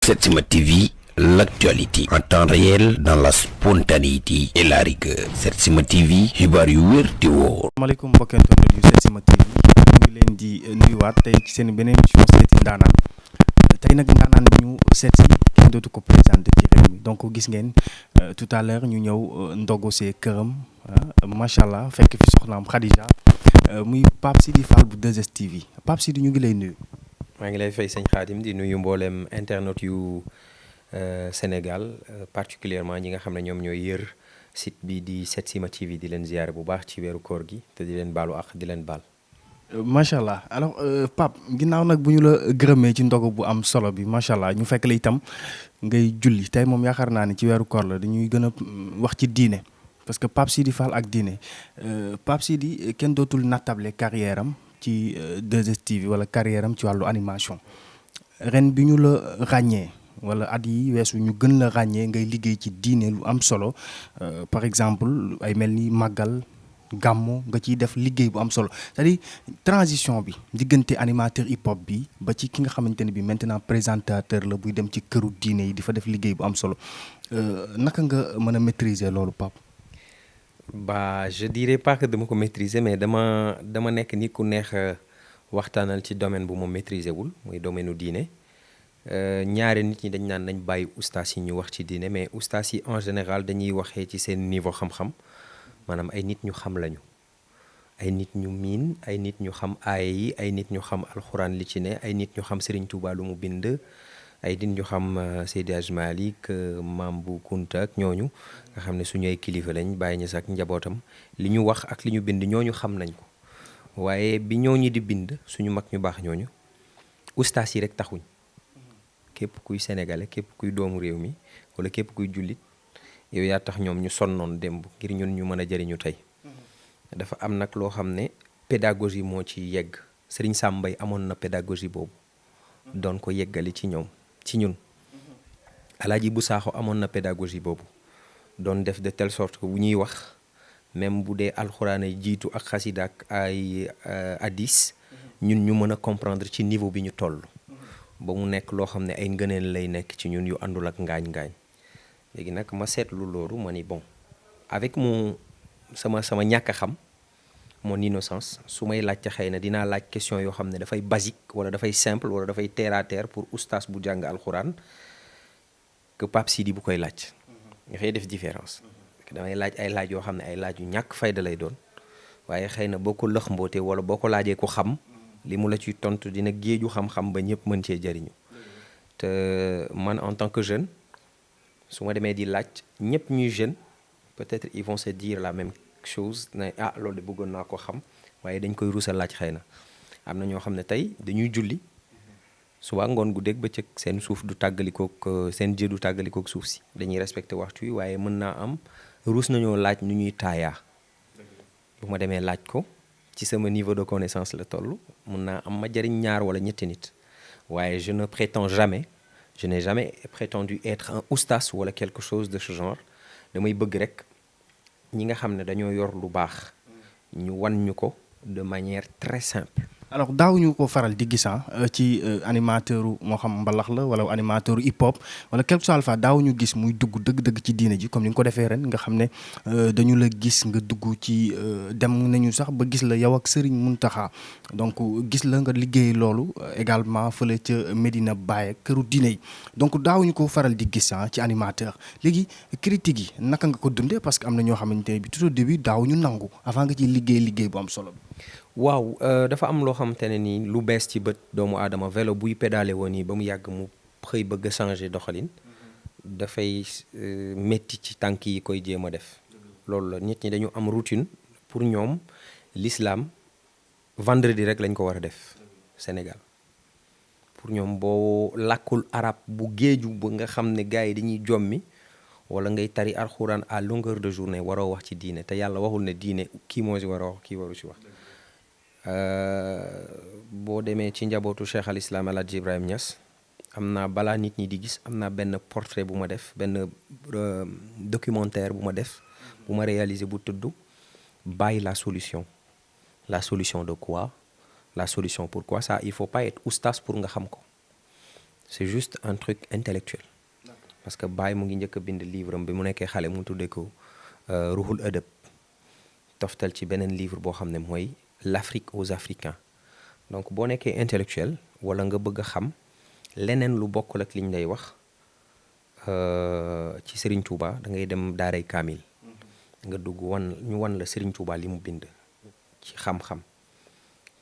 Setsima TV, l'actualité en temps réel dans la spontanéité et la rigueur. Setsima TV, xibaar yu wér te wóor. Asalaamaaleykum mbokki internet yu Setsima TV ñu ngi leen di nuyuwaat tey ci seen beneen émission seeti ndaanaan tey nag ndaanaan bi ñu seet si kenn dootu ko présenté ci réew mi donc gis ngeen tout à l'heure ñu ñëw ndogu see këram macha allah fekk fi soxnaam Khadija muy Pape Sidy Fall bu 2STV Pape Sidy ñu ngi lay nuyu. maa ngi lay fay sëñ Khadim di nuyu mboolem internet yu Sénégal particulièrement ñi nga xam ne ñoom ñooy yër site bi di Setsima TV di leen ziyaare bu baax ci weeru koor gi te di leen baalu ak di leen baal. macha allah alors Pape ginnaaw nag bu ñu la gërëmee ci ndogu bu am solo bi macha allah ñu fekk la itam ngay julli tey moom yaakaar naa ne ci weeru koor la dañuy gën a wax ci diine parce que Pape Sidy Fall ak diine Pape Sidy kenn dootul nattable carrière am ci 2STV wala carrière am ci wàllu animation ren bi ñu la ràññee wala at yi weesu ñu gën la ràññee ngay liggéey ci diine lu am solo par exemple ay mel ni màggal gàmmu nga ciy def liggéey bu am solo c'est-à-dire transition bi diggante animateur hip hop bi ba ci ki nga xamante ne bi maintenant présentateur la buy dem ci këru diine yi di fa def liggéey bu am solo naka nga mën a maîtriser loolu Pape. Bah je dirais pas que dama ko maîtriser mais dama nekk nit ku neex waxtaanal ci domaine bu ma maîtriser wul muy domaine u diine ñaari nit ñi dañ naan nañ bàyyi ustaas yi ñu wax ci diine mais ustaas yi en général dañuy waxee ci seen niveau xam-xam maanaam ay nit ñu xam lañu ay nit ñu miin ay nit ñu xam aaya yi ay nit ñu xam alxuraan li ci ne ay nit ñu xam Serigne Touba lu mu bind ay nit ñu xam Seydi Hadji Malick Maam Bu Kunta ak ñooñu nga xam ne suñu ay kilifa lañ bàyyi ñu sax njabootam li ñu wax ak li ñu bind ñooñu xam nañ ko waaye bi ñooñu di bind suñu mag ñu baax ñooñu ustaas yi rek taxuñ képp kuy sénégalais képp kuy doomu réew mi wala képp kuy jullit yow yaa tax ñoom ñu sonnoon démb ngir ñun ñu mën a jëriñu tey dafa am nag loo xam ne pédagogie moo ci yegg Serigne Sam Mbaye amoon na pédagogie boobu doon ko yeggali ci ñoom ci ñun Alaaji Bu Saaxo amoon na pédagogie boobu doon def de telle sorte que bu ñuy wax même bu dee alxuraan ay jiitu ak xasida ak ay hadis ñun ñu mën a comprendre ci niveau bi ñu toll ba mu nekk loo xam ne ay ngëneel lay nekk ci ñun yu àndul ak ngaañ-ngaañ léegi nag ma seetlu loolu ma ni bon avec mon sama ñàkk a xam mon innocence su may laajte xëy na dinaa laaj question yoo xam ne dafay basique wala dafay simple wala dafay terre à terre pour oustaz bu jàng alxuraan que Pape Sidy bu koy laaj dafay def différence damay laaj ay laaj yoo xam ne ay laaj yu ñàkk fayda lay doon waaye xëy na boo ko lëx mboote wala boo ko laajee ko xam li mu la ciy tontu dina géeju xam-xam ba ñëpp mën cee jëriñu te man en tant que jeune su ma demee di laaj ñëpp ñuy jeune peut-être ils vont se dire la même chose ne loolu de bëggoon naa ko xam waaye dañ koy rusa laaj xëy na am na ñoo xam ne tey dañuy julli suba ngoon gu dégg bëccëg seen suuf du tàggalikook seen jë du tàggalikook suuf si dañuy respecté waxtu yi waaye mën naa am ruus nañoo laaj nu ñuy taayaa bu ma demee laaj ko ci sama niveau de connaissance la toll mën naa am ma jëriñ ñaar wala ñetti nit waaye je n'ai jamais prétendu être un oustas wala quelque chose de ce genre damay bëgg rek ñi nga xam ne dañoo yor lu baax ñu wan ñu ko de manière très simple. alors daawuñu ko faral di gis ci animateur moo xam mbalax la wala animateur hip hop wala quelque soit alpha daawuñu gis muy dugg dëgg-dëgg ci diine ji comme ni nga ko defee ren nga xam ne dañu la gis nga dugg ci dem nañu sax ba gis la yow ak Serigne Mountakha donc gis la nga liggéey loolu également fële ca Medina Baye këru diine yi donc daawuñu ko faral di gis ci animateur léegi critique yi naka nga ko dundee parce que am na ñoo xamante ne bi tout au début daawuñu nangu avant nga ciy liggéey bu am solo bi. waaw dafa am loo xamante ne nii lu bees ci bët doomu aadama vélo buy pédale woon nii ba mu yàgg mu xëy bëgg a changer doxalin dafay métti ci tànk yi koy jéem a def loolu la nit ñi dañu am routine pour ñoom l'islam vendredi rek lañ ko war a def Sénégal pour ñoom boo làkkul arab bu géeju ba nga xam ne gars yi dañuy jommi wala ngay tari alxuraan à longueur de journée waroo wax ci diine te yàlla waxul ne diine kii moo si war a wax kii waru si wax boo demee ci njabootu Cheikh al Islam El Hadj Ibrahima Niass am naa balaa nit ñi di gis am naa benn portrait bu ma def benn documentaire bu ma def bu ma réalisé bu tudd Baye la solution de quoi la solution pourquoi ça il faut pas être oustaz pour nga xam ko c'est juste un truc intellectuel parce que Baye mu ngi njëkk a bind livre am bi mu nekkee xale mu tuddee ko Ruhul Adab toftal ci beneen livre boo xam ne mooy l'Afrique aux Africains donc boo nekkee intellectuel wala nga bëgg a xam leneen lu bokkul ak liñ lay wax ci Serigne Touba da ngay dem daaray Kaamil nga dugg ñu wan la Serigne Touba li mu bind ci xam-xam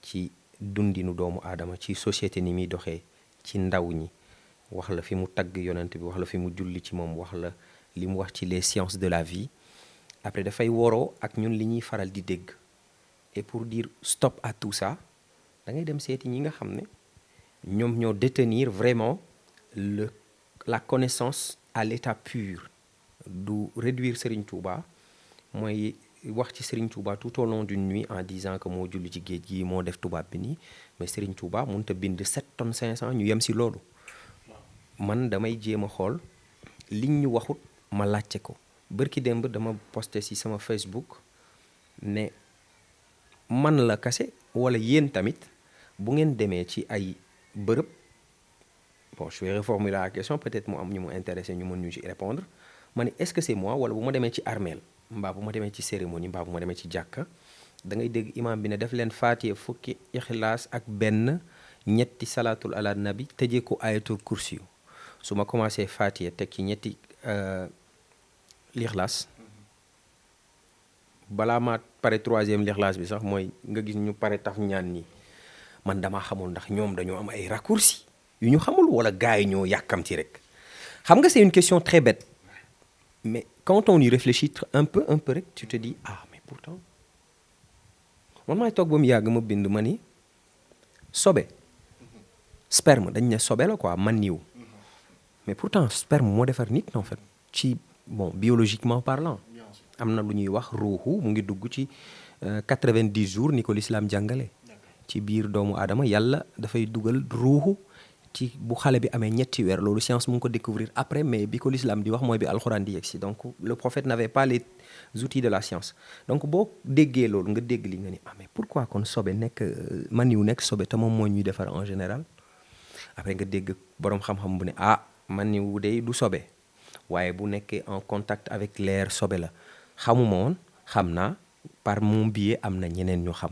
ci dundinu doomu aadama ci société ni muy doxee ci ndaw ñi wax la fi mu tagg yonent bi wax la fi mu julli ci moom wax la li mu wax ci les sciences de la vie après dafay woroo ak ñun li ñuy faral di dégg et pour dire stop à tout ça da ngay dem seeti ñi nga xam ne ñoom ñoo détenir vraiment la connaissance à l'état pur du réduire Serigne Touba mooy wax ci Serigne Touba tout au long d'une nuit en disant que moo julli ci géej gi moo def tubaab bi nii mais Serigne Touba mënut a bind 7 tonnes 500 ñu yem si loolu man damay jéem a xool liñ ñu waxut ma laajte ko bërki démb dama posté ci sama Facebook ne man la kase wala yéen tamit bu ngeen demee ci ay bërëb bon je vais reformuler la question peut-être mu am ñu mu intéressé ñu mën ñu ci répondre ma ne est-ce que c'est moi wala bu ma demee ci armeel mbaa bu ma demee ci cérémonie mbaa bu ma demee ci jàkka da ngay dégg imam bi ne def leen faatiha fukki ixlaas ak benn ñetti salaatul ala nabi tëjee ko ayatul kursi su ma commencé faatiha teg ci ñetti lixlaas balaa ma pare troisième lixlaas bi sax mooy nga gis ñu pare taf ñaan nii man damaa xamul ndax ñoom dañoo am ay raccourcis yu ñu xamul wala gars yi ñoo yàkkamti rek xam nga c'est une question très bête mais quand on y réfléchit un peu rek tu te dis ah mais pourtant man maay toog ba mu yàgg ma bind ma ni sobe sperme dañ ne sobe la quoi man niw mais pourtant sperme moo defar nit en fait ci bon biologiquement parlant am na lu ñuy wax ruuxu mu ngi dugg ci 90 jours ni ko l'islam jàngale ci biir doomu aadama yàlla dafay dugal ruuxu ci bu xale bi amee ñetti weer loolu science mu ngi ko découvrir après mais bi ko l'islam di wax mooy bi alxuraan di yegsi donc le prophète n'avait pas les outils de la science donc boo déggee loolu nga dégg li nga ni ah mais pourquoi kon sobe nekk maniw nekk sobe te moom moo ñuy defar en général après nga dégg boroom xam-xam bu ne ah maniw de du sobe waaye bu nekkee en contact avec l'air sobe la xamuma woon xam naa par mon biais am na ñeneen ñu xam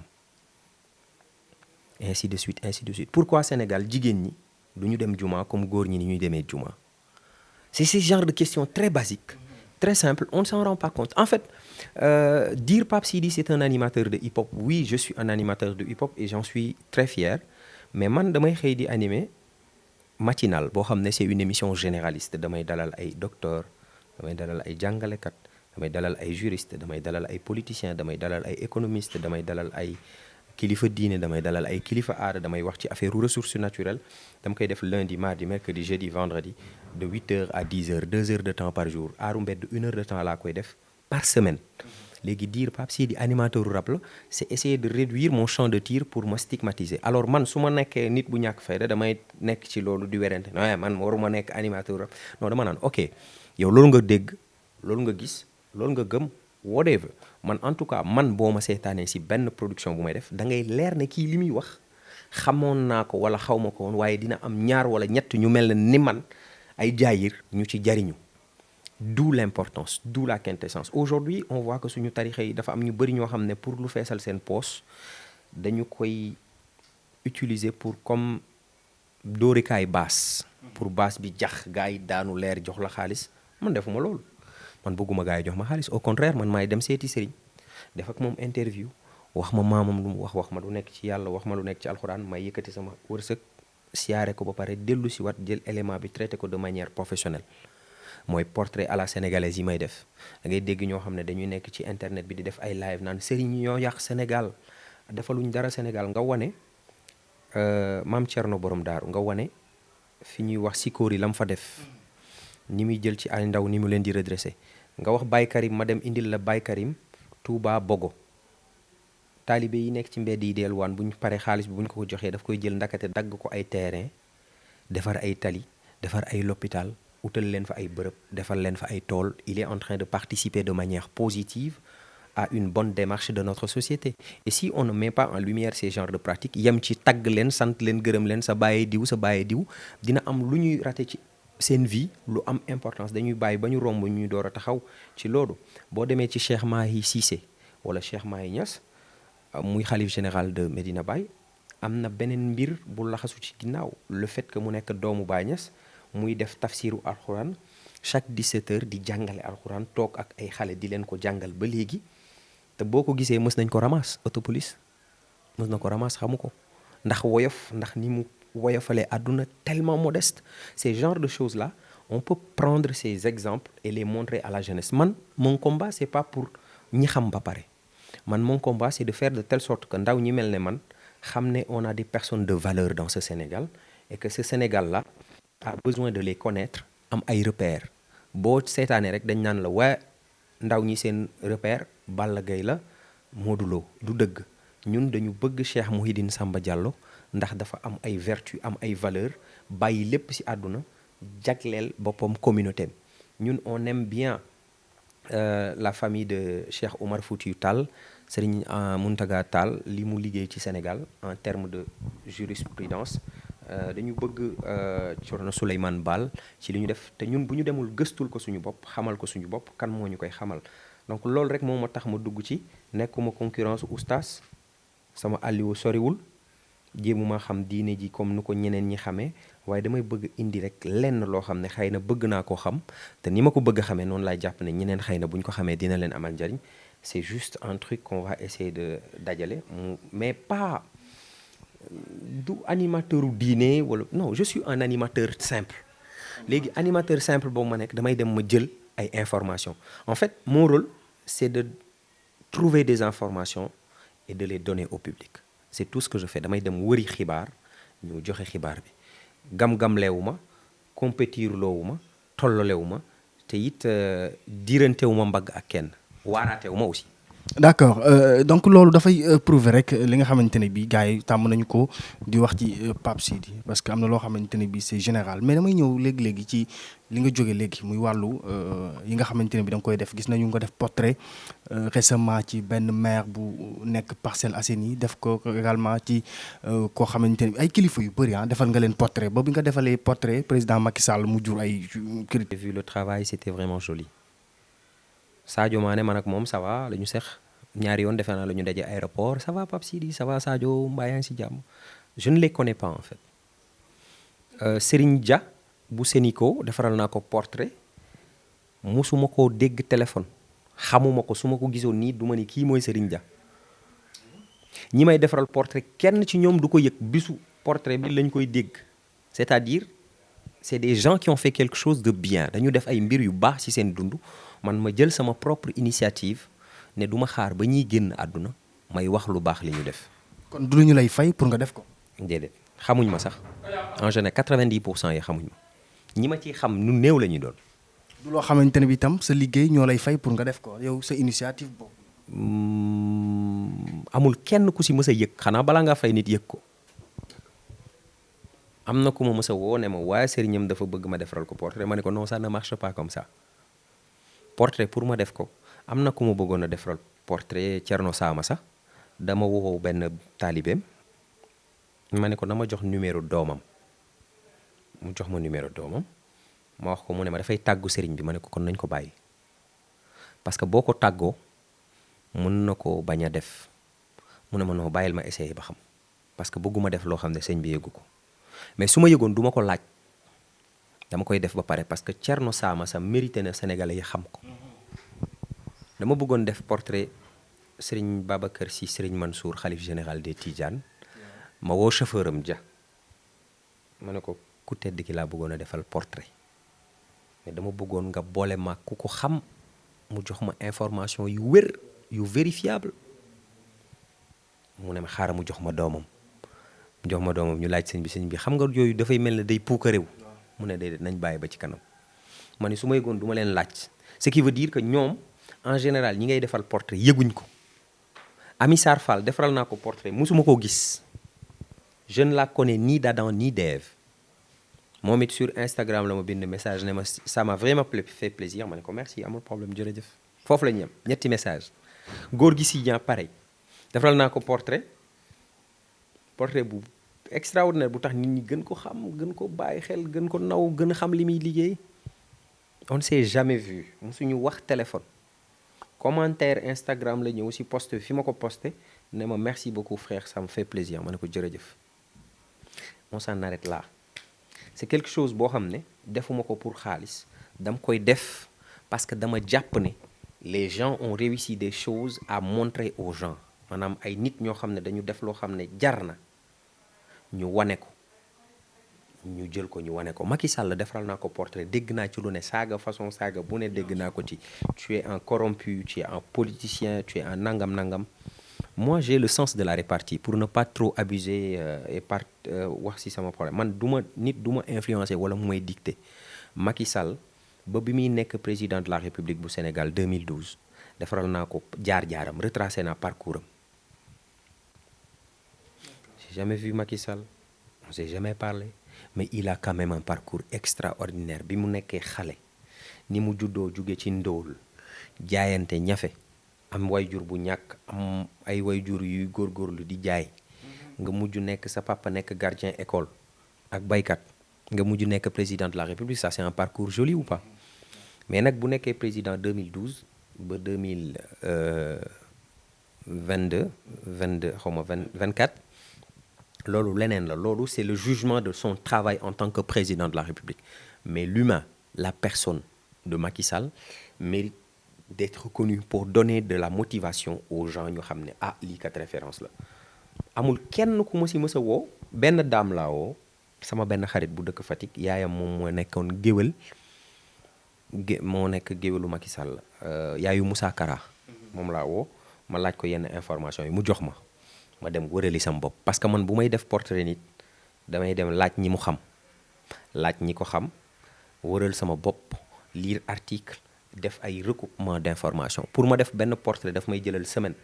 ainsi de suite pourquoi Sénégal jigéen ñi du ñu dem juma comme góor ñi ni ñuy demee juma c'est ce genre de questions très basiques très simples on ne s'en rend pas compte en fait dire Pape Sidi c'est un animateur de hip-hop oui je suis un animateur de hip-hop et j'en suis très fier mais man damay xëy di animer matinal boo xam ne c'est une émission généraliste damay dalal ay docteurs damay dalal ay jàngalekat damay dalal ay juristes damay dalal ay politiciens damay dalal ay économistes damay dalal ay kilifa diine damay dalal ay kilifa aada damay wax ci affaire ressources naturelles dama koy def lundi mardi mercredi jeudi vendredi de 8h à 10h 2 heures de temps par jour aaru mbedd 1 heure de temps laa koy def par semaine léegi dire Pape Sidi animateur rap la c'est essayer de réduire mon champ de tir pour me stigmatiser alors man su ma nekkee nit bu ñàkk fayda damay nekk ci loolu di werante non man waruma nekk animateur rap non dama naan ok yow loolu nga dégg loolu nga gis loolu nga gëm whatever man en tout cas man boo ma seetaanee si benn production bu may def da ngay leer ne kii li muy wax xamoon naa ko wala xaw ma ko woon waaye dina am ñaar wala ñett ñu mel ne ni man ay jaayir ñu ci jariñu d'où l'importance d'où la quintessence aujourd'hui on voit que suñu tarixa yi dafa am ñu bëri ñoo xam ne pour lu feesal seen poche dañu koy utiliser pour comme dóorikaay baas pour baas bi jax gars yi daanu leer jox la xaalis man defuma loolu man bëgguma gars yi jox ma xaalis au contraire man maay dem seeti sëriñ def ak moom interview wax ma maamam lu mu wax ma lu nekk ci yàlla wax ma lu nekk ci alxuraan may yëkkati sama wërsëg siyaare ko ba pare dellu si wat jël élément bi traité ko de manière professionnelle mooy portrait à la sénégalaise yi may def da ngay dégg ñoo xam ne dañuy nekk ci internet bi di def ay live naan sëriñ ñoo yàq Sénégal defaluñ dara Sénégal nga wane maam Thierno borom daaru nga wane fi ñuy wax Sikori la mu fa def ni muy jël ci ay ndaw ni mu leen di redressé nga wax Baye Karim ma dem indil la Baye Karim Touba Bogo taalibe yi nekk ci mbedd yi delluwaan bu ñu paree xaalis bi bu ñu ko joxee daf koy jël ndakate dagg ko ay terrain defar ay tali defar ay l'hôpital utal leen fa ay bërëb defal leen fa ay tool il est en train de participer de manière positive à une bonne démarche de notre société. Et si on ne met pas en lumière ces genres de pratiques yem ci tagg leen sant leen gërëm leen sa bàyyee diw dina am lu ñuy raté ci seen vie lu am importance dañuy bàyyi ba ñu romb ñuy door a taxaw ci loolu. boo demee ci Cheikh Mahi Cissé wala Cheikh Mahi Niass muy xalif général de Medina Baye am na beneen mbir bu laxasu ci ginnaaw le fait que mu nekk doomu Baye Niass muy def tafsiru alxuraan chaque 17 heures di jàngale alxuraan toog ak ay xale di leen ko jàngal ba léegi. te boo ko gisee mës nañ ko ramasse autopolice mës na ko ramasse xamu ko ndax woyof ndax ni mu woyofalee àdduna tellement modeste ces genres de choses là on peut prendre ces exemples et les montrer à la jeunesse. Man mon combat c'est pas pour ñi xam ba pare man mon combat c'est de faire de telle sorte que ndaw ñi mel ne man xam ne on a des personnes de valeur dans ce Sénégal et que ce Sénégal là a besoin de les connaître am ay repères boo seetaanee rek dañ naan la waaye ndaw ñi seen repère Balla Gaye la Modou Lo du dëgg ñun dañu bëgg Cheikh Mouhidine Samba Diallo ndax dafa am ay vertu am ay valeur bàyyi lépp ci àdduna jagleel boppam communauté ñun on aime bien la famille de Cheikh Omar Foutiyou Tall Serigne Mountaga Tall li mu liggéey ci Sénégal en termes de jurisprudence dañu bëgg Thierno Souleymane Baal ci li ñu def te ñun bu ñu demul gëstul ko suñu bopp xamal ko suñu bopp kan moo ñu koy xamal donc loolu rek moo ma tax ma dugg ci nekkuma concurrence oustaz sama àlliwu soriwul jéemuma xam diine ji comme nu ko ñeneen ñi xamee waaye damay bëgg indi rek lenn loo xam ne xëy na bëgg naa koo xam te ni ma ko bëgg a xamee noonu laay jàpp ne ñeneen xëy na bu ñu ko xamee dina leen amal njariñ c'est juste un truc qu'on va essayer de dajale mais pas du animateur u diine wala non je suis un animateur simple léegi animateur simple boobu ma nekk damay dem ma jël ay informations en fait mon rôle c'est de trouver des informations et de les donner au public c'est tout ce que je fais damay dem wëri xibaar ñu joxe xibaar bi gam-gam leewu ma compétir loowu ma tollalewu ma te it dirantewu ma mbagg ak kenn waaraatewu ma aussi. d'accord donc loolu dafay prouver rek li nga xamante ne bii gars yi tàmm nañu ko di wax ci Pape Sidy parce que am na loo xamante ne bii c'est général mais damay ñëw léegi-léegi ci li nga jóge léegi muy wàllu yi nga xamante ne bi da nga koy def gis nañu nga def portrait récemment ci benn maire bu nekk Parcelles Assainies def ko également ci koo xamante ne bi ay kilifa yu bëri defal nga leen portrait ba bi nga defalee portrait président Macky Sall mu jur ay critiques. J'ai vu le travail c'était vraiment joli. Sadio Mané man ak moom ça va la ñu seq ñaari yoon defe naa la ñu daje aéroport ça va Pape Sidy ça va Sadio mbaa yaa ngi si jàmm je ne les connais pas en fait. Serigne Dia bu Sénico defaral naa ko portrait musuma koo dégg téléphone xamuma ko su ma ko gisoon nii du ma ni kii mooy Serigne Dia ñi may defaral portrait kenn ci ñoom du ko yëg bisu portrait bi lañ koy dégg c'est-à-dire c'est des gens qui ont fait quelque chose de bien dañu def ay mbir yu baax ci seen dund man ma jël sama propre initiative ne du ma xaar ba ñuy génn àdduna may wax lu baax li ñu def. kon du lu ñu lay fay pour nga def ko. déedéet xamuñ ma sax en général 90% yi xamuñ ma ñi ma ciy xam nu néew la ñuy doon. du loo xamante ne bi tam sa liggéey ñoo lay fay pour nga def ko yow sa initiative boobu. amul kenn ku si mës a yëg xanaa balaa ngaa fay nit yëg ko. am na ku ma mës a woo ne ma waaye sëriñam dafa bëgg ma defaral ko portrait ma ne ko non ça ne marche pas comme ça portrait pour ma def ko am na ku ma bëggoon a defaral portrait Thierno Sama sax dama woo benn taalibeem ma ne ko na ma jox numéro doomam mu jox ma numéro doomam ma wax ko mu ne ma dafay tàggu sëriñ bi ma ne ko kon nañ ko bàyyi parce que boo ko tàggoo mën na ko bañ a def mu ne ma noo bàyyil ma essayer ba xam parce que bëgguma def loo xam ne sëñ bi yëgu ko mais su ma yëgoon du ma ko laaj dama koy def ba pare parce que Thierno Sama sa mérité na Sénégalais yi xam ko dama bëggoon def portrait Serigne Babacar Sy Serigne Mansour xalif général des Tidianes ma woo chauffeur am Dia ma ne ko ku tedd ki laa bëggoon a defal portrait mais dama bëggoon nga boole ma ku ko xam mu jox ma information yu wér yu vérifiable mu ne ma xaaral mu jox ma doomam ñu laaj sëñ bi xam nga yooyu dafay mel ne day puukarew mu ne déedéet nañ bàyyi ba ci kanam ma ne su ma yëgoon du ma leen laaj ce qui veut dire que ñoom en général ñi ngay defal portrait yëguñ ko Ami Sarr Fall defaral naa ko portrait musuma koo gis je ne la connais ni d'Adam ni d'Ève moom it sur Instagram la ma bind message ne ma ça m'a vraiment fait plaisir ma ne ko merci amul problème jërëjëf foofu la ñu yem ñetti message Gorgui Sy Dieng pareil defaral naa ko portrait bu extraordinaire bu tax nit ñi gën ko xam gën ko bàyyi xel gën ko naw gën a xam li muy liggéey. On ne s'est jamais vu musuñu wax téléphone commentaire Instagram la ñëw si post bi fi ma ko posté ne ma merci beaucoup frère ça me fait plaisir ma ne ko jërëjëf. On s'en arrête là c'est quelque chose boo xam ne defuma ko pour xaalis dama koy def parce que dama jàpp ne les gens ont réussi des choses à montrer aux gens maanaam ay nit ñoo xam ne dañu def loo xam ne jar na ñu wane ko ñu jël ko ñu wane ko. Macky Sall defaral naa ko portrait dégg naa ci lu ne saaga façon saaga bu ne dégg naa ko ci tu es un corrompu tu es un politicien tu es un nangam. Moi j'ai le sens de la répartie pour ne pas trop abuser wax ci sama problème man du ma influencer wala mu may dicter. Macky Sall ba bi muy nekk président de la République bu Sénégal 2012 defaral naa ko jaar-jaaram retracé naa parcours am. J'ai jamais vu Macky Sall on s'est jamais parlé mais il a quand même un parcours extraordinaire bi mu nekkee xale ni mu juddoo jóge ci ndóol jaayante ñafe am wayjur bu ñàkk am ay wayjur yuy góorgóorlu di jaay nga mujj nekk sa papa nekk gardien école ak baykat nga mujj nekk président de la République ça c'est un parcours joli ou pas mais nag bu nekkee président 2012 ba 2022 xaw ma 24 loolu leneen la loolu c'est le jugement de son travail en tant que président de la République mais l'humain la personne de Macky Sall mérite d'être connu pour donner de la motivation aux gens ñu xam ne lii kat référence la amul kenn ku ma si mës a woo benn daam laa woo sama benn xarit bu dëkk Fatick yaayam moom moo nekkoon moo nekk géwélu Macky Sall yaayu Moussa Kara moom laa woo ma laaj ko yenn information yi mu jox ma dem wërali sama bopp parce que man bu may def portrait nit damay dem laaj ñi mu xam laaj ñi ko xam wëral sama bopp lire article def ay recoupement d'information pour ma def benn portrait daf may jëlal semaine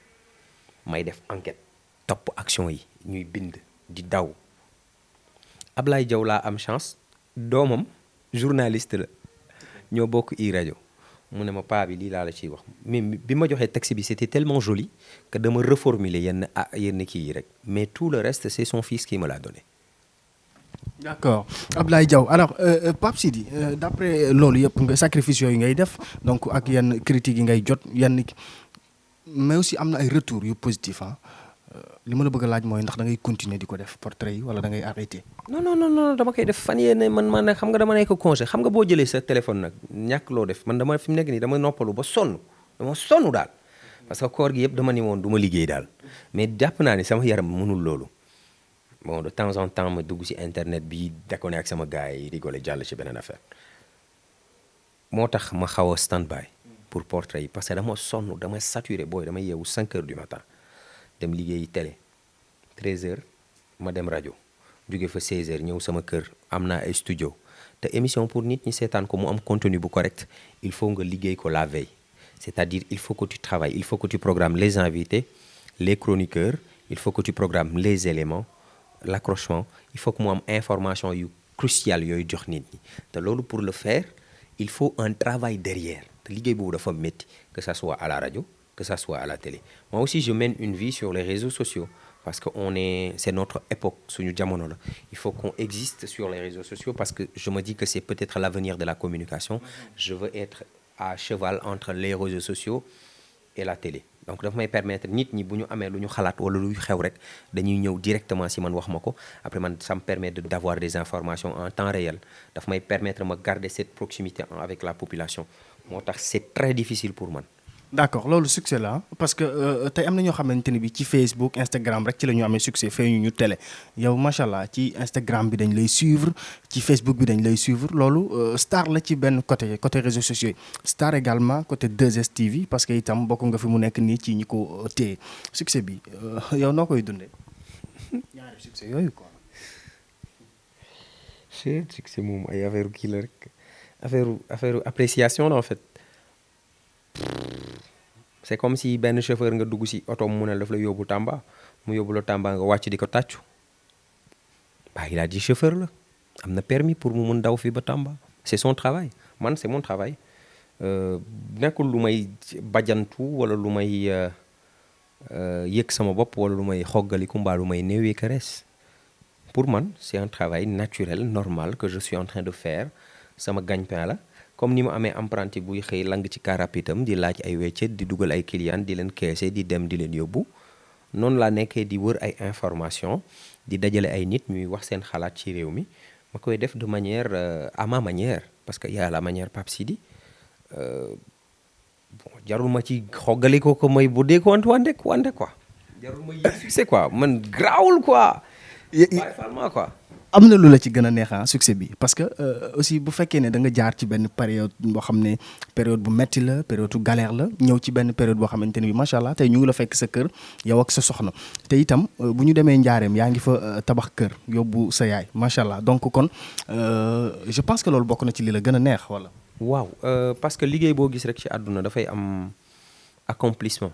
may def enquête topp action yi ñuy bind di daw Ablaye Diaw laa am chance doomam journaliste la ñoo bokk i rajo mu ne ma paa bi lii laa la ciy wax mais bi ma joxee texte bi c'était tellement joli que dama reformuler yenn kii yi rek mais tout le reste c'est son fils qui me l'a donné. D'accord Ablaye Diaw alors Pape Sidi d'après loolu yëpp nga sacrifice yooyu ngay def donc ak yenn critiques yi ngay jot yenn mais aussi am na ay retours yu positif li ma la bëgg a laaj mooy ndax da ngay continuer di ko def portrait yi wala da ngay arrêter. non dama koy def fan yee ne man xam nga dama nekk congé xam nga boo jëlee sa téléphone nag ñàkk loo def man dama fi mu nekk nii dama noppalu ba sonn daal parce que koor gi yëpp dama ni woon du ma liggéey daal mais jàpp naa ni sama yaram mënul loolu bon de temps en temps ma dugg ci internet bi déconner ak sama gars yi rigoler jàll ci beneen affaire moo tax ma xaw a stand by pour portrait yi parce que dama sonn dama saturé booy dama yeewu 5 heures du matin dem liggéeyi télé 13 heures ma dem rajo jóge fa 16 heures ñëw sama kër am naa ay studio te émission pour nit ñi seetaan ko mu am contenu bu correct il faut nga liggéey ko la veille c'est-à-dire il faut que tu travailles il faut que tu programmes les invités les chroniqueurs il faut que tu programmes les éléments l'accrochement il faut que mu am information yu crucial yooyu jox nit ñi te loolu pour le faire il faut un travail derrière te liggéey boobu dafa métti que ça soit à la radio que ça soit à la télé moi aussi je mène une vie sur les réseaux sociaux parce que c'est notre époque suñu jamono la il faut qu'on existe sur les réseaux sociaux parce que je me dis que c'est peut-être l'avenir de la communication je veux être à cheval entre les réseaux sociaux et la télé donc dafa may permettre nit ñi bu ñu amee lu ñu xalaat wala luy xew rek dañuy ñëw directement si man wax ma ko après man ça me permet d'avoir des informations en temps réel dafa may permettre ma garder cette proximité avec la population moo tax c'est très difficile pour man. D'accord loolu succès la parce que tey am na ñoo xamante ni bi ci Facebook Instagram rek ci la ñu amee succès feeñu ñu télé yow macha allah ci Instagram bi dañ lay suivre ci Facebook bi dañ lay suivre loolu star la ci benn côté réseaux sociaux yi star également côté 2STV parce que itam bokk nga fi mu nekk nii ci ñi ko téye succès bi yow noo koy dundee ñaari succès yooyu quoi. succès moom ay affaire kii la rek affaire appréciation la en fait. C'est comme si benn chauffeur nga dugg ci oto mu ne daf la yóbbu Tamba mu yóbbu la Tamba nga wàcc di ko tàccu il a dit chauffeur la am na permis pour mu mun daw fii ba Tamba c'est son travail man c'est mon travail nekkul lu may bajantu wala lu may yëg sama bopp wala lu may xoggaliku mbaa lu may néewee ka res. Pour man c'est un travail naturel normal que je suis en train de faire sama gagne-pain la comme ni ma amee apprenti buy xëy lang ci car rapide am di laaj ay weccet di dugal ay clients di leen keese di dem di leen yóbbu noonu laa nekkee di wër ay information di dajale ay nit ñuy wax seen xalaat ci réew mi ma koy def de manière à ma manière parce que y a la manière Pape Sidi bon jarul ma ci xoggali ko may bu dee ko wante quoi jarul ma yëg succès quoi man grawul quoi. quoi. am na lu la ci gën a neex succès bi parce que aussi bu fekkee ne da nga jaar ci benn période boo xam ne période bu metti la période bu galère la ñëw ci benn période boo xamante ne bi macha allah tey ñu ngi la fekk sa kër yow ak sa soxna te itam bu ñu demee njaareem yaa ngi fa tabax kër yóbbu sa yaay macha allah donc kon je pense que loolu bokk na ci li la gën a neex wala. waaw parce que liggéey boo gis rek ci àdduna dafay am accomplissement.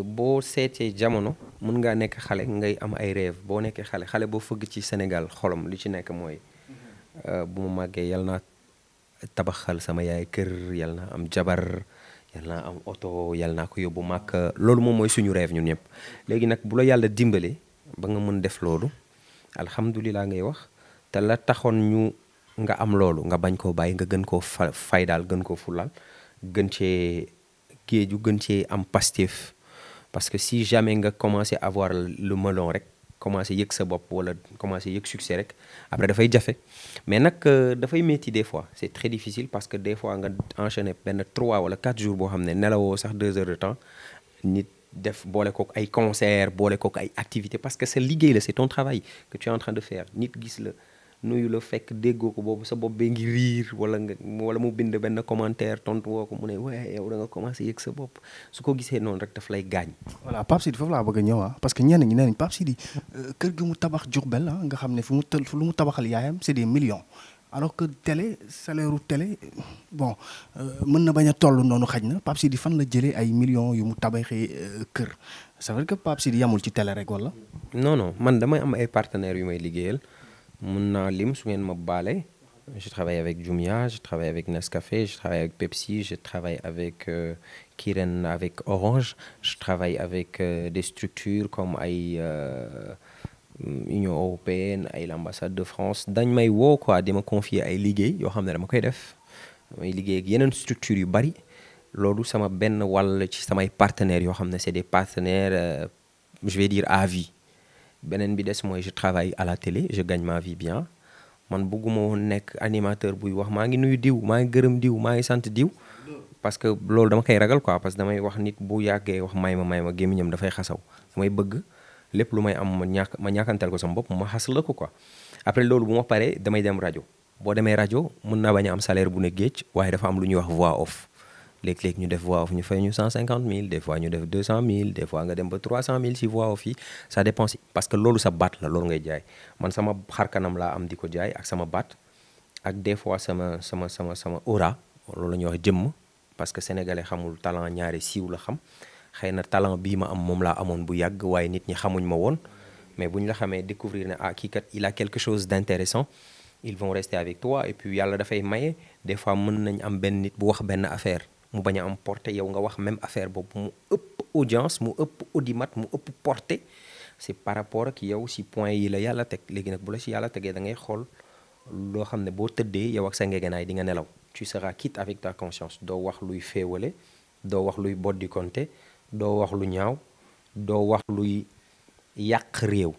boo seetee jamono mun ngaa nekk xale ngay am ay rêve boo nekkee xale boo fëgg ci Sénégal xolam li ci nekk mooy bu ma màggee yal naa tabaxal sama yaay kër yal naa am jabar yal naa am oto yal naa ko yóbbu màkk loolu moom mooy suñu rêve ñun ñëpp léegi nag bu la yàlla dimbale ba nga mën def loolu alhamdulilah ngay wax te la taxoon ñu nga am loolu nga bañ koo bàyyi nga gën koo faydaal gën koo fulaal gën cee géeju gën cee am pastéef parce que si jamais nga commencé avoir le melon rek commencé yëg sa bopp wala commencé yëg succès rek après dafay jafe mais nag dafay métti des fois c'est très difficile parce que des fois nga enchaîner benn 3 wala 4 jours boo xam ne nelawoo sax 2 heures de temps nit def boole kook ay concert boole kook ay activités parce que sa liggéey la c'est ton travail que tu es en train de faire nit gis la nuyu la fekk déggoo ko boobu sa bopp bee ngi riir wala mu bind benn commentaire tontu woo ko mu ne waaye yow da nga commencé yëg sa bopp su ko gisee noonu rek daf lay gaañ. voilà Pape Sidi foofu laa bëgg a ñëw parce que ñenn ñi nee nañ Pape Sidi kër gi mu tabax Diourbel nga xam ne fu lu mu tabaxal yaayam c'est des millions alors que télé salaire u télé bon mën na bañ a toll noonu xaj na Pape Sidi fan la jëlee ay millions yu mu tabaxee kër c'est vrai que Pape Sidi yamul ci télé rek wala. non man damay am ay partenaires yu may liggéeyal. mun naa lim su ngeen ma baale je travaille avec Jumia je travaille avec Nescafé je travaille avec Pepsi je travaille avec Kiren avec Orange je travaille avec des structures comme ay Union européenne ay l'ambassade de France dañ may woo quoi di ma confier ay liggéey yoo xam ne dama koy def damay liggéey ak yeneen structures yu bari loolu sama benn wàll ci samay partenaires yoo xam ne c'est des partenaires je vais dire à vie. beneen bi des mooy je travaille à la télé je gagne ma vie bien man bëgguma woon nekk animateur buy wax maa ngi nuyu diw maa ngi gërëm diw maa ngi sant diw parce que loolu dama koy ragal quoi parce que damay wax nit bu yàggee wax may ma gémmiñam dafay xasaw damay bëgg lépp lu may am ma ñàkkantel ko sama bopp ma xas la ko quoi après loolu bu ma paree damay dem rajo boo demee rajo mën naa bañ a am salaire bu ne géej waaye dafa am lu ñuy wax voix off léeg-léeg ñu def voix off ñu fay ñu 150 000 des fois ñu def 200 000 des fois nga dem ba 300 000 si voix off yi ça dépend si parce que loolu sa baat la loolu ngay jaay man sama xarkanam laa am di ko jaay ak sama baat ak des fois sama aura loolu la ñuy wax jëmm parce que sénégalais xamul talent ñaari siiw la xam xëy na talent bii ma am moom laa amoon bu yàgg waaye nit ñi xamuñ ma woon mais bu ñu la xamee découvrir ne kii kat il a quelque chose d'intéressant ils vont rester avec toi et puis yàlla dafay maye des fois mën nañ am benn nit bu wax benn affaire mu bañ a am porté yow nga wax même affaire boobu mu ëpp audience mu ëpp audimat mu ëpp porté c'est par rapport ak yow si point yi la yàlla teg léegi nag bu la si yàlla tegee da ngay xool loo xam ne boo tëddee yow ak sa ngegenaay di nga nelaw tu seras quitte avec ta conscience doo wax luy féewale doo wax luy boddi konte doo wax lu ñaaw doo wax luy yàq réew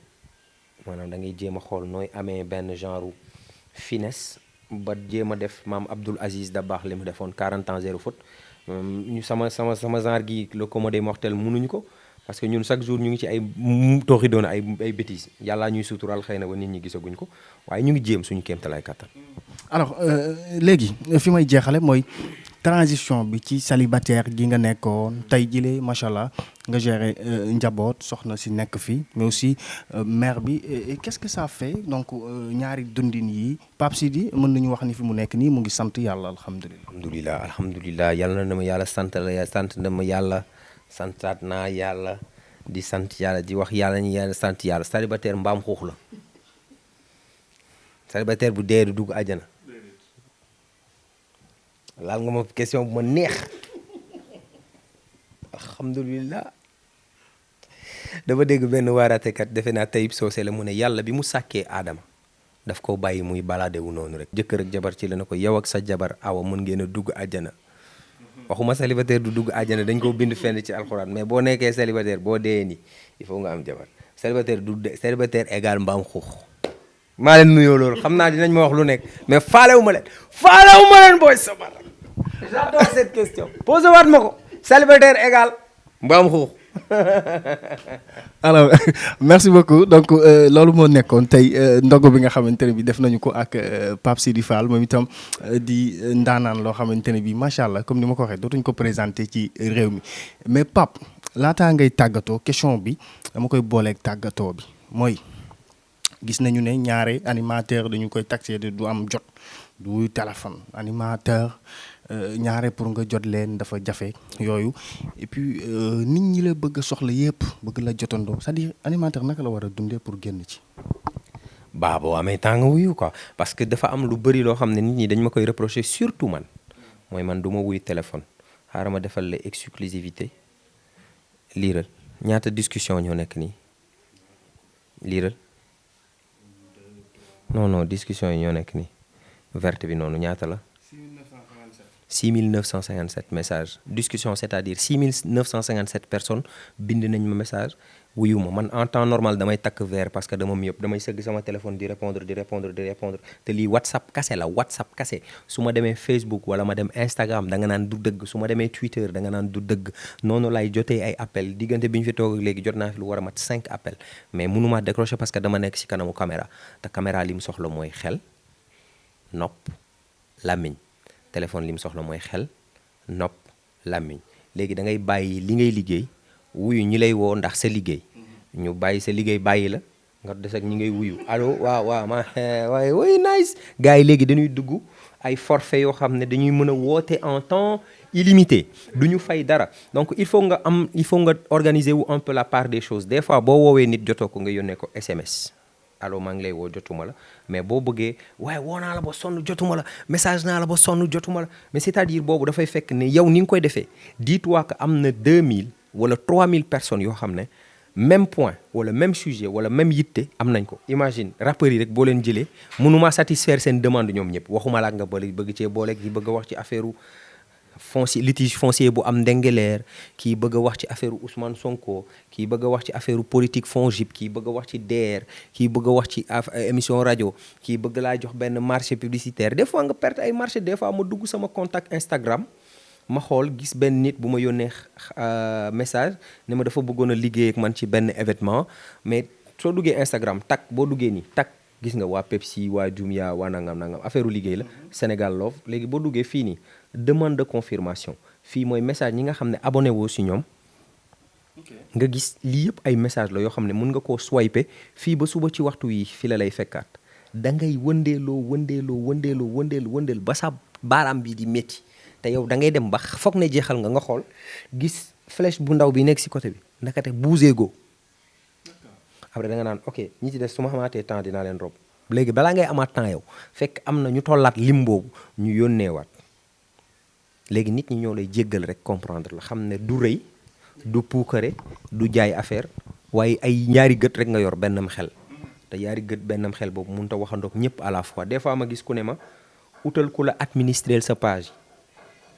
maanaam da ngay jéem a xool nooy amee benn genre finesse ba jéem a def maam Abdoul Aziz Dabakh li mu defoon 40 ans zéro faute ñu sama genre gi le commode mortel mënuñu ko parce que ñun chaque jour ñu ngi ci ay tooxi doon ay bêtises yàllaa ñuy sutural xëy na ba nit ñi gisaguñ ko waaye ñu ngi jéem suñu kéemtalaay kàttan. alors léegi fi may jeexale mooy transition bi ci célibataire gi nga nekkoon tey jile macha allah nga gérer njaboot soxna si nekk fii mais aussi mère bi qu'est-ce que ça fait donc ñaari dundin yi Pape Sidi mën nañu wax ni fi mu nekk nii mu ngi sant yàlla alhamdulilah. alhamdulilah yàlla na ma yàlla sant na ma yàlla santaat naa yàlla di sant yàlla di wax yàlla ñu yàlla sant yàlla célibataire mbaam xuux la célibataire bu dee du dugg àjjana laal nga ma question bu ma neex alhamdulilah. dama dégg benn waaraatekat defe naa Tayib Socé la mu ne yàlla bi mu sàkkee aadama daf ko bàyyi muy balaade wu noonu rek. jëkkër ak jabar ci la ne ko yow ak sa jabar awa mën ngeen a dugg àjjana. waxuma célibataire du dugg àjjana dañ koo bind fenn ci alxuraan mais boo nekkee célibataire boo dee ni il faut nga am jabar. célibataire égal mbaam xuux. maa leen nuyoo loolu xam naa dinañ ma wax lu nekk mais faalewu ma leen booy sabar. j'adore cette question posé waat ma ko. célibataire égal mbaam xuux. alors merci beaucoup donc loolu moo nekkoon tey ndogu bi nga xamante ne bi def nañu ko ak Pape Sidy Fall moom itam di ndaanaan loo xamante ne bi macha allah comme ni ma ko waxee dootuñ ko présenté ci réew mi mais Pape laataa ngay tàggatoo question bi dama koy booleeg tàggatoo bi mooy gis nañu ne ñaare animateur dañu koy taxé de du am jot du téléphone animateur ñaare pour nga jot leen dafa jafe yooyu et puis nit ñi la bëgg a soxla yëpp bëgg la jotandoo c'est-à-dire animateur naka la war a dundee pour génn ci. boo amee temps nga wuyu quoi parce que dafa am lu bëri loo xam ne nit ñi dañ ma koy reprocher surtout man mooy man du ma wuyu téléphone xaaral ma defal la exclusivité liiral ñaata discussion ñoo nekk nii liiral non discussion yi ñoo nekk nii verte bi noonu ñaata la. 6957 messages discussion c'est-à-dire 6957 personnes bind nañ ma message wuyu ma man en temps normal damay takk vert parce que dama yëpp damay sëgg sama téléphone di répondre te lii WhatsApp kase la WhatsApp kase su ma demee Facebook wala ma dem Instagram da nga naan du dëgg su ma demee Twitter da nga naan du dëgg noonu lay jotee ay appel diggante bi ñu fi toog ak léegi jot naa fi lu war a mat 5 appels mais mënuma décrocher parce que dama nekk ci kanamu caméra te caméra li mu soxla mooy xel nopp làmmiñ téléphone li mu soxla mooy xel nopp làmmiñ léegi da ngay bàyyi li ngay liggéey wuyu ñi lay woo ndax sa liggéey ñu bàyyi sa liggéey bàyyi la nga des ak ñi ngay wuyu allo waaw ma waaye way nice gars yi léegi dañuy dugg ay forfait yoo xam ne dañuy mën a woote en temps illimité du ñu fay dara donc il faut nga organiser wu un peu la part des choses des fois boo woowee nit jotoo ko nga yónnee ko SMS allo maa ngi lay woo jotuma la mais boo bëggee waaye woo naa la ba sonn jotuma la message naa la ba sonn jotuma la mais c'est-à-dire boobu dafay fekk ne yow ni nga koy defee dis-toi que am na 2000 wala 3000 personnes yoo xam ne même point wala même sujet wala même yitte am nañ ko. imagine rappeurs yi rek boo leen jëlee mënuma satisfaire seen demande ñoom ñëpp waxuma la ak nga bëgg cee booleeg yi bëgg a wax ci affaire litige foncier bu am ndengeleer kii bëgg a wax ci affaire Ousmane Sonko kii bëgg a wax ci affaire politique FONGIP kii bëgg a wax ci DER kii bëgg a wax ci émission rajo kii bëgg laa jox benn marché publicitaire des fois nga perte ay marché des fois ma dugg sama contact Instagram ma xool gis benn nit bu ma yónnee message ne ma dafa bëggoon a liggéey ak man ci benn événement mais soo duggee Instagram tak boo duggee nii tak gis nga waa Pepsi waa Jumia waa nangam affaire liggéey la Sénégal Love léegi boo duggee fii nii demande de confirmation fii mooy message ñi nga xam ne abonné woo si ñoom nga gis lii yëpp ay message la yoo xam ne mën nga koo swiper fii ba suba ci waxtu yi fi la lay fekkaat da ngay wëndeelu ba sa baaraam bi di métti te yow da ngay dem ba foog ne jeexal nga xool gis flèche bu ndaw bi nekk si côté bi ndakate bougé go après da nga naan ok ñi ci des su ma xamaatee temps dinaa leen rob léegi balaa ngay amaat temps yow fekk am na ñu tollaat lim boobu ñu yónneewaat léegi nit ñi ñoo lay jéggal rek comprendre la xam ne du rëy du puukare du jaay affaire waaye ay ñaari gët rek nga yor bennam xel te ñaari gët bennam xel boobu mënut a waxandoog ñëpp à la fois des fois ma gis ku ne ma utal ku la administrer sa page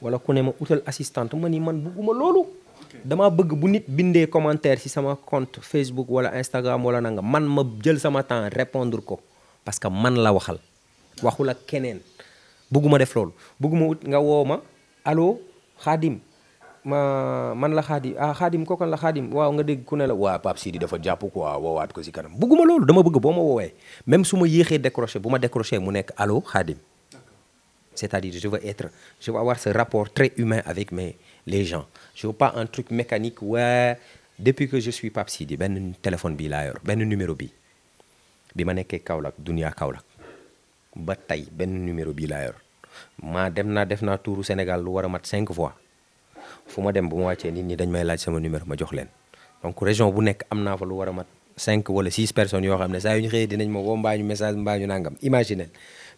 wala ku ne ma utal assistante ma ni man bugguma loolu dama bëgg bu nit bindee commentaire ci sama compte Facebook wala Instagram wala nanga man ma jël sama temps répondre ko parce que man la waxal waxul ak keneen bëgguma def loolu bëgguma ut nga woo ma allo Khadim man la Khadim kookan la Khadim waaw nga dégg ku ne la waa Pape Sidy dafa jàpp quoi woowaat ko ci kanam bëgguma loolu dama bëgg boo ma woowee même su ma yéexee décroché bu ma décroché mu nekk allo Khadim c'est-à-dire je veux avoir ce rapport très humain avec les gens je veux pas un truc mécanique ouais depuis que je suis Pape Sidy benn téléphone bii laa yor benn numéro bi ma nekkee Kaolack Dunia Kaolack ba tey benn numéro bii laa yor def naa tuuru Sénégal lu war a mat 5 fois fu ma dem bu ma wàccee nit ñi dañ may laaj sama numéro ma jox leen donc région bu nekk am naa fa lu war a mat 5 wala 6 personnes yoo xam ne saa yu ñu xëyee dinañ ma woo mbaa ñu message mbaa ñu nangam imaginez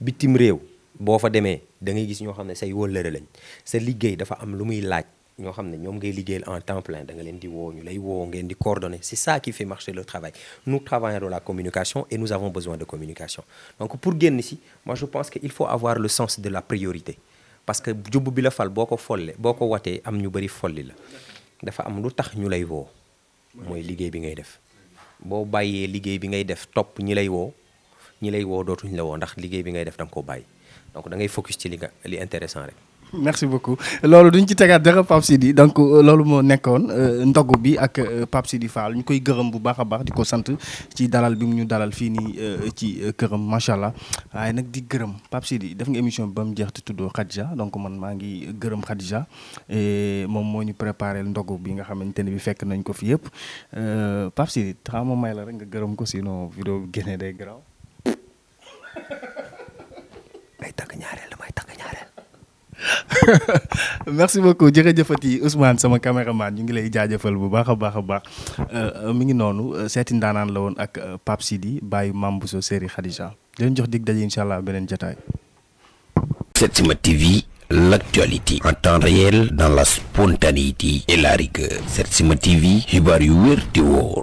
bitim réew boo fa demee da ngay gis ñoo xam ne say wóllëre lañ sa liggéey dafa am lu muy laaj ñoo xam ne ñoom ngay liggéeyal en temps plein da nga leen di woo ñu lay woo ngeen di coordonner c'est ça qui fait marcher le travail nous travaillons dans la communication et nous avons besoin de communication donc pour génn si moi je pense que il faut avoir le sens de la priorité parce que jubb bi la fal boo ko watee am ñu bëri folli la dafa am lu tax ñu lay woo mooy liggéey bi ngay def boo bàyyee liggéey bi ngay def topp ñi lay woo dootuñ la woo ndax liggéey bi ngay def da nga koo bàyyi donc da ngay focus ci li intéressant rek. merci beaucoup loolu duñ ci tegaat dara Pape Sidy donc loolu moo nekkoon ndogu bi ak Pape Sidy Fall ñu koy gërëm bu baax a baax di ko sant ci dalal bi mu ñu dalal fii nii ci këram macha allah waaye nag di gërëm Pape Sidy def nga émission bi ba mu jeex te tuddoo Khadija donc man maa ngi gërëm Khadija moom moo ñu préparé ndogu bi nga xamante ne bi fekk nañ ko fi yëpp Pape Sidy xam ma may la rek nga gërëm ko sinon vidéo bi génnee day garaaw. may takk ñaareel. merci beaucoup jërëjëfati Ousmane sama caméraman ñu ngi lay jaajëfal bu baax a baax mi ngi noonu seeti ndaanaan la woon ak Pape Sidy bàyyi Mame Bousso série Khadija di leen jox dig daje incha allah beneen jotaay. Setsima TV, l'actualité en temps réel dans la spontanéité et la rigueur. Setsima TV, xibaar yu wér te wóor.